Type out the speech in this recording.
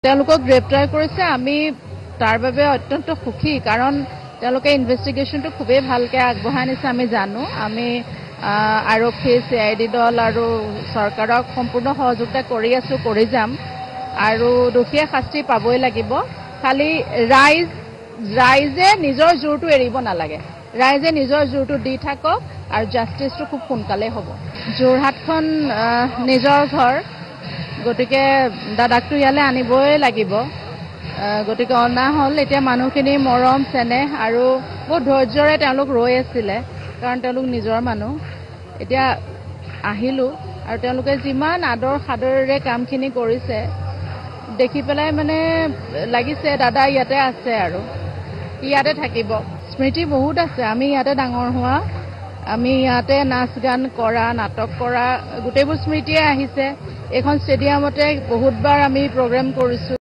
তেওঁলোকক গ্ৰেপ্তাৰ কৰিছে, আমি তাৰ বাবে অত্যন্ত সুখী, কাৰণ তেওঁলোকে ইনভেষ্টিগেশ্যনটো খুবেই ভালকৈ আগবঢ়াই নিছে। আমি জানো, আমি আৰক্ষী, চি I D দল আৰু চৰকাৰক সম্পূৰ্ণ সহযোগিতা কৰি আছোঁ, কৰি যাম আৰু দোষীয়ে শাস্তি পাবই লাগিব। খালি ৰাইজে নিজৰ জোৰটো এৰিব নালাগে, ৰাইজে নিজৰ জোৰটো দি থাকক আৰু জাষ্টিছটো খুব সোনকালেই হ'ব। যোৰহাটখন নিজৰ ঘৰ, গতিকে দাদাকটো ইয়ালৈ আনিবই লাগিব। গতিকে অনা হ'ল। এতিয়া মানুহখিনিৰ মৰম চেনেহ আৰু বহুত ধৈৰ্যৰে তেওঁলোক ৰৈ আছিলে, কাৰণ তেওঁলোক নিজৰ মানুহ। এতিয়া আহিলোঁ আৰু তেওঁলোকে যিমান আদৰ সাদৰেৰে কামখিনি কৰিছে দেখি পেলাই মানে লাগিছে দাদা ইয়াতে আছে আৰু ইয়াতে থাকিব। স্মৃতি বহুত আছে, আমি ইয়াতে ডাঙৰ হোৱা, আমি ইয়াতে নাচ গান কৰা, নাটক কৰা, গোটেইবোৰ স্মৃতিয়ে আহিছে। এইখন ষ্টেডিয়ামতে বহুতবাৰ আমি প্ৰগ্ৰেম কৰিছোঁ।